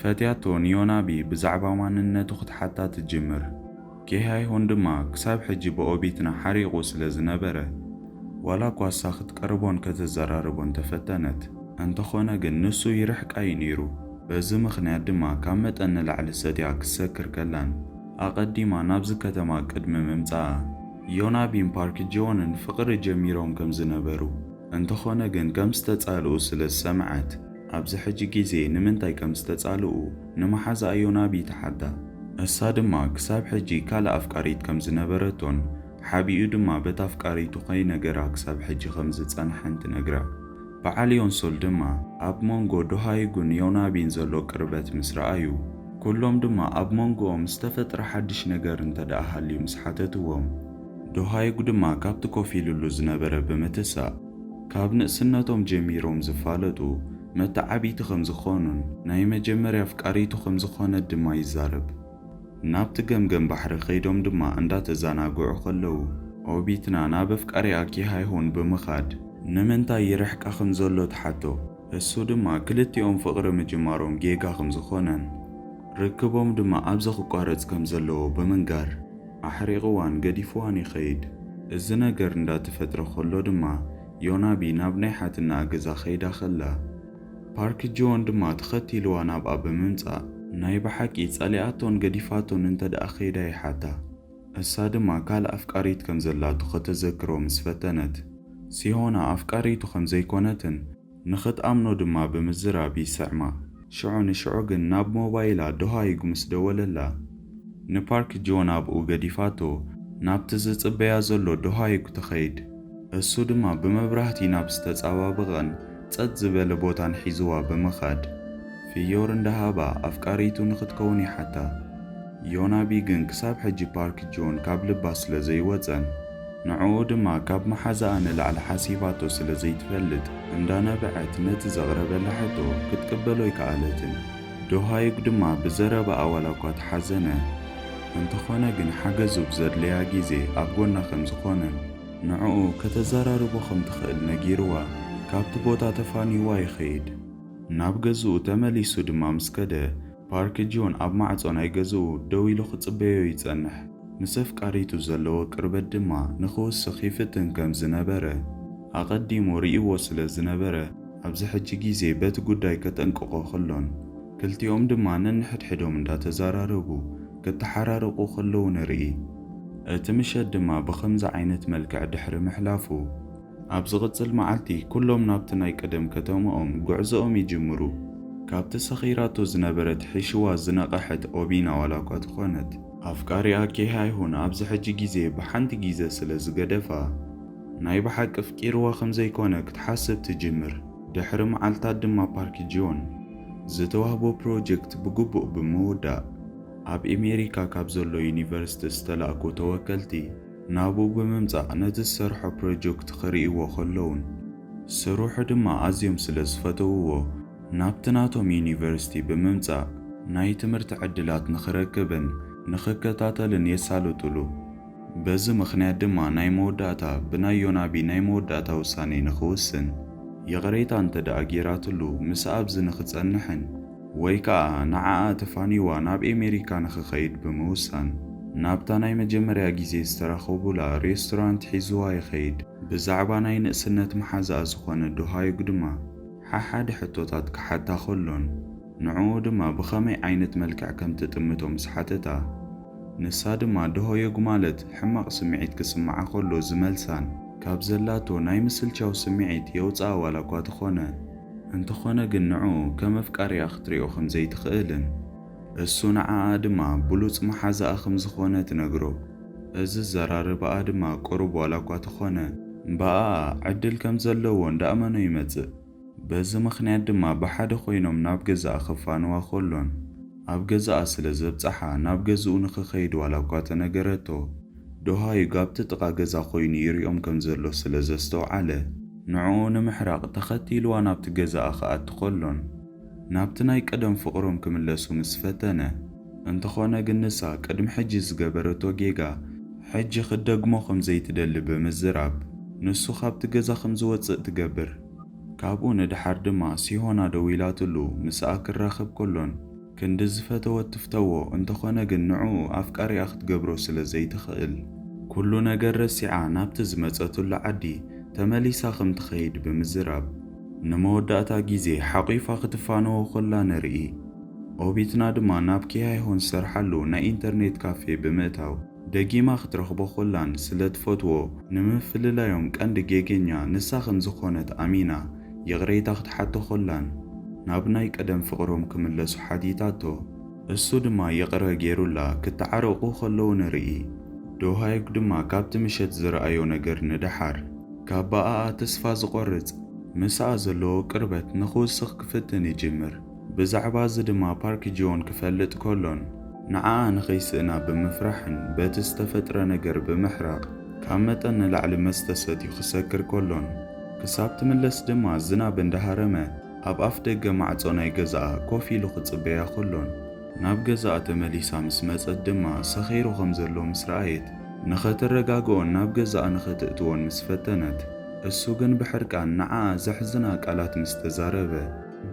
ፈትያቶ ንዮናቢ ብዛዕባ ማንነቱ ክትሓታ ትጅምር። ኬሃይሆን ድማ ክሳብ ሕጂ ብኦቢትና ሓሪቑ ስለ ዝነበረ፣ ዋላ እኳ እሳ ክትቀርቦን ከተዘራርቦን ተፈተነት፣ እንተኾነ ግን ንሱ ይርሕቃ እዩ ነይሩ። በዚ ምኽንያት ድማ ካብ መጠን ንላዕሊ ሰትያ ክትሰክር ከላን፣ ኣቐዲማ ናብዚ ከተማ ቅድሚ ምምጻኣ፣ ዮናቢን ፓርክ ጂዮንን ፍቕሪ ጀሚሮም ከም ዝነበሩ፣ እንተኾነ ግን ከም ዝተጻልኡ ስለ ዝሰምዐት፣ ኣብዚ ሕጂ ግዜ ንምንታይ ከም ዝተጻልኡ ንመሓዛኣ ዮናቢ ትሓታ። እሳ ድማ ክሳብ ሕጂ ካልእ ኣፍቃሪት ከም ዝነበረቶን፣ ሓቢኡ ድማ በታ ኣፍቃሪቱ ከይነገራ ክሳብ ሕጂ ከም ዝጸንሐን ትነግራ። በዓል ዮንሶል ድማ ኣብ መንጎ ዶሃይጉን ዮናቢን ዘሎ ቅርበት ምስ ረኣዩ፣ ኩሎም ድማ ኣብ መንጎኦም ዝተፈጥረ ሓድሽ ነገር እንተ ደኣ ሃልዩ ምስ ሓተትዎም፣ ዶሃይጉ ድማ ካብቲ ኮፍ ኢሉሉ ዝነበረ ብምትሳእ፣ ካብ ንእስነቶም ጀሚሮም ዝፋለጡ መተዓብይቲ ከም ዝኾኑን ናይ መጀመርያ ኣፍቃሪቱ ከም ዝኾነት ድማ ይዛረብ። ናብቲ ገምገም ባሕሪ ከይዶም ድማ እንዳተዘናግዑ ከለዉ፣ ኦቢትና ናብ ኣፍቃሪኣ ኪሃይሆን ብምኻድ ንምንታይ ይርሕቃ ከም ዘሎ ትሓቶ። እሱ ድማ ክልቲኦም ፍቕሪ ምጅማሮም ጌጋ ከም ዝኾነን ርክቦም ድማ ኣብዚ ክቋረጽ ከም ዘለዎ ብምንጋር ኣሕሪቕዋን ገዲፍዋን ይኸይድ። እዚ ነገር እንዳተፈጥረ ከሎ ድማ ዮናቢ ናብ ናይ ሓትናኣ ገዛ ከይዳ ከላ፣ ፓርክ ጂዮን ድማ ተኸቲልዋ ናብኣ ብምምጻእ፣ ናይ ብሓቂ ጸሊኣቶን ገዲፋቶን እንተ ደኣ ከይዳ ይሓታ። እሳ ድማ ካልእ ኣፍቃሪት ከም ዘላቶ ከተዘክሮ ምስ ፈተነት፣ ሲሆና ኣፍቃሪቱ ከም ዘይኮነትን ንኽትኣምኖ ድማ ብምዝራብ ይስዕማ። ሽዑ ንሽዑ ግን ናብ ሞባይላ ዶሃዩግ ምስ ደወለላ፣ ንፓርክ ጂዮን ኣብኡ ገዲፋቶ ናብቲ ዝጽበያ ዘሎ ዶሃዩግ ትኸይድ። እሱ ድማ ብመብራህቲ ናብ ዝተጻባበቐን ጸጥ ዝበለ ቦታን ሒዝዋ ብምኻድ፣ ፍዮር እንዳሃባ ኣፍቃሪቱ ንኽትከውን ይሓታ። ዮናቢ ግን ክሳብ ሕጂ ፓርክ ጂዮን ካብ ልባ ስለ ዘይወጸን፣ ንዕኡ ድማ ካብ መሓዛኣ ንላዕሊ ሓሲባቶ ስለ ዘይትፈልጥ፣ እንዳነበዐት ነቲ ዘቕረበላ ሕቶ ክትቅበሎ ኣይከኣለትን። ዶሃዩግ ድማ ብዘረባኣ ዋላ እኳ ተሓዘነ፣ እንተኾነ ግን ሓገዙ ብዘድለያ ግዜ ኣብ ጎና ከም ዝኾነን ንዕኡ ከተዘራርቦ ከም ትኽእል ነጊርዋ፣ ካብቲ ቦታ ተፋንይዋ ይኸይድ። ናብ ገዝኡ ተመሊሱ ድማ ምስ ከደ፣ ፓርክ ጂዮን ኣብ ማዕጾ ናይ ገዝኡ ደው ኢሉ ክጽበዮ ይጸንሕ። ምስ ኣፍቃሪቱ ዘለዎ ቅርበት ድማ ንኽውስኽ ይፍትን ከም ዝነበረ ኣቐዲሙ ርእይዎ ስለ ዝነበረ፣ ኣብዚ ሕጂ ግዜ በቲ ጉዳይ ከጠንቅቖ ከሎን፣ ክልቲኦም ድማ ነንሕድሕዶም እንዳተዘራረቡ ክተሓራረቑ ከለዉ ንርኢ። እቲ ምሸት ድማ ብኸምዚ ዓይነት መልክዕ ድሕሪ ምሕላፉ፣ ኣብ ዝቕጽል መዓልቲ ኩሎም ናብቲ ናይ ቀደም ከተማኦም ጉዕዞኦም ይጅምሩ። ካብቲ ሰኺራቶ ዝነበረት ሒሽዋ ዝነቐሐት ኦቢና ዋላ እኳ ትኾነት፣ ኣፍቃሪኣ ኬሃይሁን ኣብዚ ሕጂ ግዜ ብሓንቲ ግዜ ስለ ዝገደፋ፣ ናይ ብሓቂ ኣፍቂርዋ ከም ዘይኮነ ክትሓስብ ትጅምር። ድሕሪ መዓልታት ድማ ፓርክ ጂዮን ዝተዋህቦ ፕሮጀክት ብግቡእ ብምውዳእ፣ ኣብ ኣሜሪካ ካብ ዘሎ ዩኒቨርሲቲ ዝተላእኩ ተወከልቲ ናብኡ ብምምጻእ ነቲ ዝሰርሖ ፕሮጀክት ክርእይዎ ከለዉን፣ ስርሑ ድማ ኣዝዮም ስለ ዝፈተውዎ፣ ናብቲ ናቶም ዩኒቨርሲቲ ብምምጻእ ናይ ትምህርቲ ዕድላት ንኽረክብን ንኽከታተልን የሳልጡሉ። በዚ ምኽንያት ድማ ናይ መወዳእታ ብናይ ዮናቢ ናይ መወዳእታ ውሳኔ ንኽውስን፣ ይቕሬታ እንተ ደኣ ጌራትሉ፣ ምስ ኣብዚ ንኽጸንሕን ወይ ከኣ ንዓኣ ተፋንይዋ ናብ ኤሜሪካ ንኽኸይድ ብምውሳን፣ ናብታ ናይ መጀመርያ ግዜ ዝተራኸቡላ ሬስቶራንት ሒዝዋ ይኸይድ። ብዛዕባ ናይ ንእስነት መሓዛኣ ዝኾነ ዶሃዩግ ድማ ሓሓደ ሕቶታት ክሓታ ከሎን፣ ንዕኡ ድማ ብኸመይ ዓይነት መልክዕ ከም ትጥምቶ ምስ ሓተታ፣ ንሳ ድማ ዶሃዩግ ማለት ሕማቕ ስምዒት ክስምዓ ከሎ ዝመልሳን፣ ካብ ዘላቶ ናይ ምስልቻው ስምዒት የውጽኣ ዋላ እኳ ተኾነ፣ እንተኾነ ግን ንዕኡ ከም ኣፍቃሪኣ ክትሪኦ ከም ዘይትኽእልን፣ እሱ ንዓኣ ድማ ብሉጽ መሓዛኣ ከም ዝኾነ ትነግሮ። እዚ ዘራርባኣ ድማ ቁሩብ ዋላ እኳ ተኾነ፣ ብኣኣ ዕድል ከም ዘለዎ እንዳኣመኖ ይመጽእ። በዚ ምኽንያት ድማ ብሓደ ኮይኖም ናብ ገዛኣ ክፋንዋ ከሎን፣ ኣብ ገዛኣ ስለ ዘብጽሓ ናብ ገዝኡ ንኽኸይድ ዋላ እኳ ተነገረቶ፣ ዶሃዩግ ኣብቲ ጥቓ ገዛ ኮይኑ ይሪኦም ከም ዘሎ ስለ ዘስተውዓለ፣ ንዕኡ ንምሕራቕ ተኸቲልዋ ናብቲ ገዛኣ ክኣቱ ከሎን፣ ናብቲ ናይ ቀደም ፍቕሮም ክምለሱ ምስ ፈተነ፣ እንተኾነ ግን ንሳ ቅድሚ ሕጂ ዝገበረቶ ጌጋ ሕጂ ክትደግሞ ከም ዘይትደሊ ብምዝራብ፣ ንሱ ካብቲ ገዛ ከም ዝወጽእ ትገብር። ካብኡ ንድሓር ድማ ሲሆና ደዊላትሉ ምስኣ ክራኸብ ከሎን፣ ክንዲ ዝፈተወት ትፍተዎ፣ እንተኾነ ግን ንዕኡ ኣፍቃሪኣ ክትገብሮ ስለ ዘይትኽእል፣ ኩሉ ነገር ረሲዓ ናብቲ ዝመጸትሉ ዓዲ ተመሊሳ ከም ትኸይድ ብምዝራብ፣ ንመወዳእታ ግዜ ሓቒፋ ክትፋነዎ ከላ ንርኢ። ኦቢትና ድማ ናብ ኪሃይሆን ዝሰርሓሉ ናይ ኢንተርኔት ካፌ ብምእታው፣ ደጊማ ክትረኽቦ ከላን ስለ ትፈትዎ፣ ንምፍልላዮም ቀንዲ ጌገኛ ንሳ ከም ዝኾነት ኣሚና ይቕሬታ ክትሓቶ ከላን፣ ናብ ናይ ቀደም ፍቕሮም ክምለሱ ሓቲታቶ። እሱ ድማ ይቕረ ጌሩላ ክትዓረቑ ከለዉ ንርኢ። ዶሃዩግ ድማ ካብቲ ምሸት ዝረኣዮ ነገር ንደሓር፣ ካብ ብኣኣ ተስፋ ዝቖርጽ፣ ምስኣ ዘለዎ ቅርበት ንኽውስኽ ክፍትን ይጅምር። ብዛዕባ እዚ ድማ ፓርክ ጂዮን ክፈልጥ ከሎን፣ ንዓኣ ንኸይስእና ብምፍራሕን በቲ ዝተፈጥረ ነገር ብምሕራቕ፣ ካብ መጠን ንላዕሊ መስተ ሰትዩ ክሰክር ከሎን፣ ክሳብ ትምለስ ድማ ዝናብ እንዳሃረመ ኣብ ኣፍ ደገ ማዕጾ ናይ ገዛኣ ኮፍ ኢሉ ክጽበያ ከሎን፣ ናብ ገዛኣ ተመሊሳ ምስ መጸት ድማ ሰኺሩ ከም ዘሎ ምስ ረኣየት፣ ንኸተረጋግኦን ናብ ገዛኣ ንኸተእትዎን ምስ ፈተነት፣ እሱ ግን ብሕርቃን ንዓኣ ዘሕዝና ቃላት ምስ ተዛረበ፣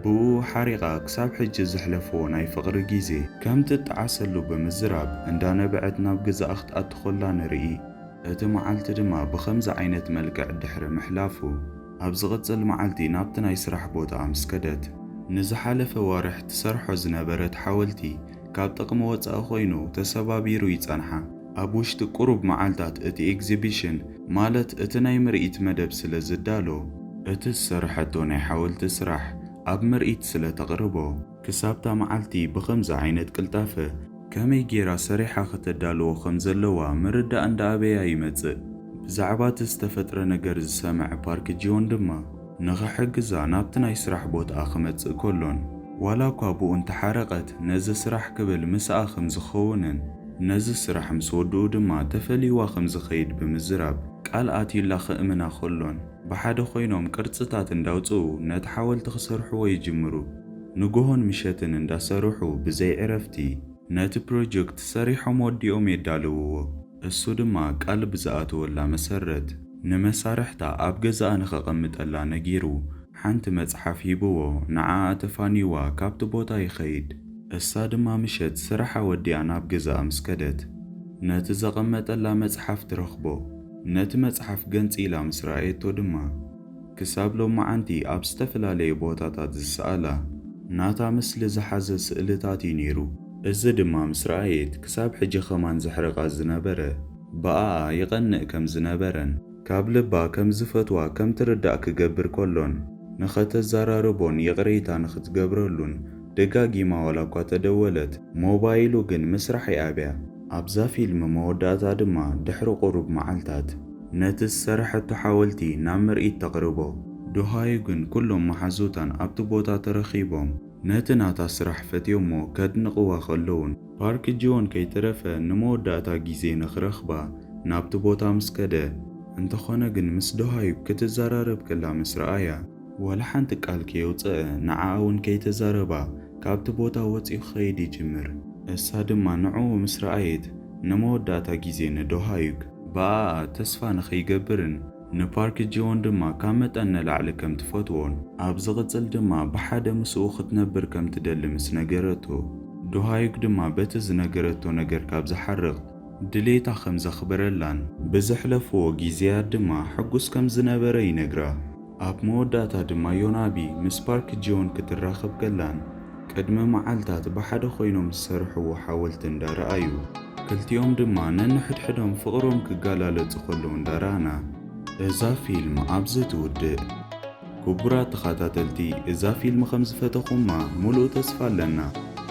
ብኡ ሓሪቓ ክሳብ ሕጂ ዘሕለፍዎ ናይ ፍቕሪ ግዜ ከም ትጠዓሰሉ ብምዝራብ፣ እንዳነበዐት ናብ ገዛኣ ክትኣቱ ከላ ንርኢ። እቲ መዓልቲ ድማ ብኸምዚ ዓይነት መልክዕ ድሕሪ ምሕላፉ፣ ኣብ ዝቕጽል መዓልቲ ናብቲ ናይ ስራሕ ቦታኣ ምስ ከደት፣ ንዝሓለፈ ዋርሕ ትሰርሖ ዝነበረት ሓወልቲ ካብ ጥቕሚ ወጻኢ ኮይኑ ተሰባቢሩ ይጸንሓ። ኣብ ውሽጢ ቁሩብ መዓልታት እቲ ኤግዚቢሽን፣ ማለት እቲ ናይ ምርኢት መደብ ስለ ዝዳሎ፣ እቲ ዝሰርሐቶ ናይ ሓወልቲ ስራሕ ኣብ ምርኢት ስለ ተቕርቦ፣ ክሳብታ መዓልቲ ብኸምዚ ዓይነት ቅልጣፈ ከመይ ጌራ ሰሪሓ ከተዳልዎ ከም ዘለዋ ምርዳእ እንዳ ኣበያ ይመጽእ። ብዛዕባ እቲ ዝተፈጥረ ነገር ዝሰምዐ ፓርክ ጂዮን ድማ ንኽሕግዛ ናብቲ ናይ ስራሕ ቦታኣ ክመጽእ ከሎን፣ ዋላ እኳ ብኡ እንተሓረቐት ነዚ ስራሕ ክብል ምስኣ ከም ዝኸውንን ነዚ ስራሕ ምስ ወድኡ ድማ ተፈልይዋ ከም ዝኸይድ ብምዝራብ ቃል ኣትዩላ ከእምና ከሎን፣ ብሓደ ኮይኖም ቅርጽታት እንዳውጽኡ ነቲ ሓወልቲ ክሰርሕዎ ይጅምሩ። ንግሆን ምሸትን እንዳሰርሑ ብዘይ ዕረፍቲ ነቲ ፕሮጀክት ሰሪሖም ወዲኦም የዳልውዎ። እሱ ድማ ቃል ብዝኣተወላ መሰረት ንመሳርሕታ ኣብ ገዛኣ ንኸቐምጠላ ነጊሩ ሓንቲ መጽሓፍ ሂብዎ ንዓኣ ተፋንይዋ ካብቲ ቦታ ይኸይድ። እሳ ድማ ምሸት ስራሓ ወዲኣ ናብ ገዛኣ ምስ ከደት ነቲ ዘቐመጠላ መጽሓፍ ትረኽቦ። ነቲ መጽሓፍ ገንጺላ ምስ ረኣየቶ ድማ ክሳብ ሎማዓንቲ ኣብ ዝተፈላለየ ቦታታት ዝሰኣላ ናታ ምስሊ ዝሓዘ ስእልታት እዩ ነይሩ። እዚ ድማ ምስ ረኣየት ክሳብ ሕጂ ከማን ዘሕርቓ ዝነበረ ብኣኣ ይቐንእ ከም ዝነበረን ካብ ልባ ከም ዝፈትዋ ከም ትርዳእ ክገብር ከሎን ንኸተዘራርቦን ይቕሬታ ንኽትገብረሉን ደጋጊማ ዋላ እኳ ተደወለት፣ ሞባይሉ ግን ምስራሕ ይኣብያ። ኣብዛ ፊልም መወዳእታ ድማ ድሕሪ ቁሩብ መዓልታት ነቲ ዝሰረሐቶ ሓወልቲ ናብ ምርኢት ተቕርቦ። ዶሃዩ ግን ኩሎም መሓዙታን ኣብቲ ቦታ ተረኺቦም ነቲ ናታ ስራሕ ፈትዮሞ ከድንቕዋ ከለውን ፓርክ ጂዮን ከይተረፈ ንመወዳእታ ግዜ ንኽረኽባ ናብቲ ቦታ ምስ ከደ፣ እንተኾነ ግን ምስ ዶሃዩ ክትዘራረብ ከላ ምስ ረኣያ፣ ዋላ ሓንቲ ቃል ከየውጸአ ንዓኣ እውን ከይተዛረባ ካብቲ ቦታ ወጺኡ ክኸይድ ይጅምር። እሳ ድማ ንዕኡ ምስ ረኣየት ንመወዳእታ ግዜ ንዶሃዩክ ብኣኣ ተስፋ ንኸይገብርን ንፓርክ ጂዮን ድማ ካብ መጠን ንላዕሊ ከም ትፈትዎን ኣብ ዝቕጽል ድማ ብሓደ ምስኡ ክትነብር ከም ትደሊ ምስ ነገረቶ፣ ዶሃዩክ ድማ በቲ ዝነገረቶ ነገር ካብ ዝሓርቕ ድሌታ ከም ዘኽበረላን ብዘሕለፍዎ ግዜያት ድማ ሕጉስ ከም ዝነበረ ይነግራ። ኣብ መወዳእታ ድማ ዮናቢ ምስ ፓርክ ጂዮን ክትራኸብ ከላን ቅድሚ መዓልታት ብሓደ ኮይኖም ዝሰርሕዎ ሓወልቲ እንዳረኣዩ ክልቲኦም ድማ ነንሕድሕዶም ፍቕሮም ክጋላለጹ ከለዉ እንዳረኣና እዛ ፊልም ኣብዚ ትውድእ። ክቡራት ተኸታተልቲ፣ እዛ ፊልም ከም ዝፈተኹማ ሙሉእ ተስፋ ኣለና።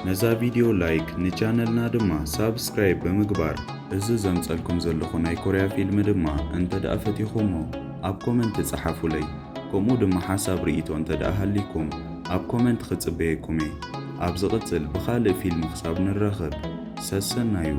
ነዛ ቪድዮ ላይክ፣ ንቻነልና ድማ ሳብስክራይብ ብምግባር እዚ ዘምጸልኩም ዘለኹ ናይ ኮርያ ፊልም ድማ እንተ ደኣ ፈቲኹሞ ኣብ ኮመንት ጸሓፉለይ። ከምኡ ድማ ሓሳብ ርእይቶ እንተ ደኣ ሃሊኩም ኣብ ኮመንት ክጽበየኩም እየ። ኣብ ዝቕጽል ብኻልእ ፊልም ክሳብ ንራኸብ ሰሰናዩ።